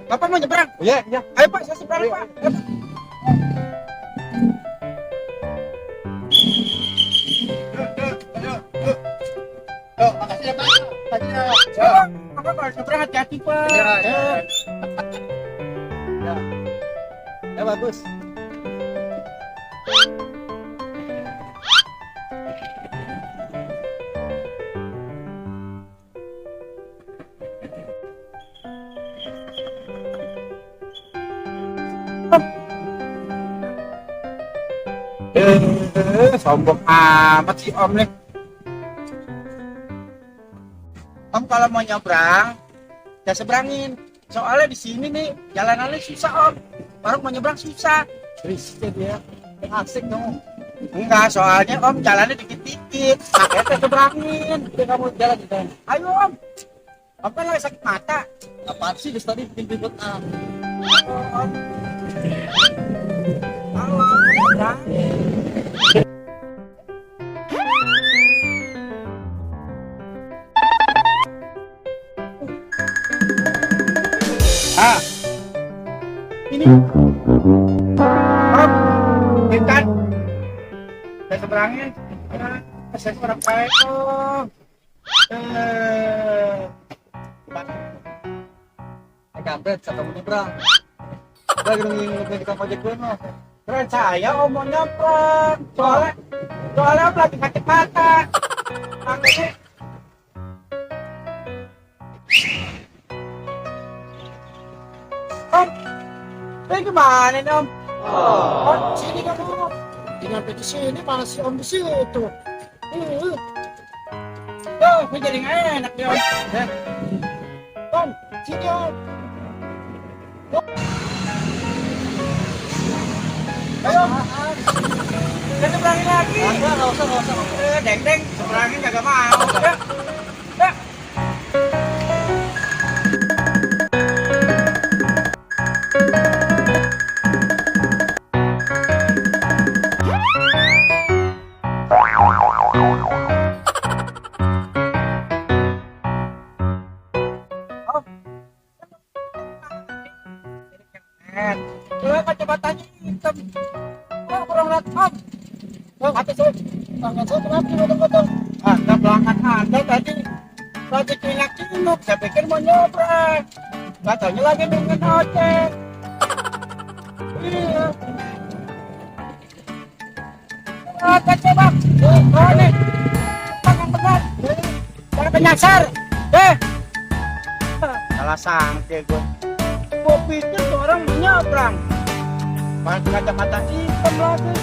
Bapak mau nyebrang? Iya, iya. Ayo Pak, saya seberang Ayo, Pak. ayo. Ayo, Pak. Yuk, makasih ya, Pak. Makasih ya. Pak, Bapak kalau nyebrang hati-hati Pak. Iya, iya. Ya. Ya, bagus. Sombong amat si Om nih. Om kalau mau nyebrang, ya seberangin. Soalnya di sini nih jalanannya susah Om. Baru mau nyebrang susah. Risik dia. Asik dong. Enggak, soalnya Om jalannya dikit-dikit. Makanya saya seberangin. Udah kamu jalan kita. Ayo Om. Om kan lagi sakit mata. Apaan sih dari tadi bikin ribut ah? Om. Halo, nyebrang. Ah, ini Om, ikan saya seberangin. Saya kurang baik Om. Kampret, kata mau nyebrang. Udah nungguin tukang ojek gue no. Keren saya Om mau nyebrang. Soalnya Om lagi sakit mata. Makanya Om, ini gimana nih Om? Om, sini kamu. Jangan sampai di sini, malah si Om di situ. Tuh, ini jadi nggak enak nih Om. Om, sini Om. Ayo, kita seberangin lagi. Nggak usah. Deng, seberangin kagak mau. Ya, ya. Kalau kacamatanya hitam, kok kurang lihat Om? Oh, mati sih. Tangan saya kenapa potong-potong? Anda belakang Anda tadi lagi cilak-ciluk, saya pikir mau nyebrang. Katanya lagi nungguin ojek. Iya. Kaca bang, oh nih, tangan benar. Jangan penyasar. Salah sangka gue. Gue pikir tuh orang mau nyebrang. Pakai kacamata hitam lagi.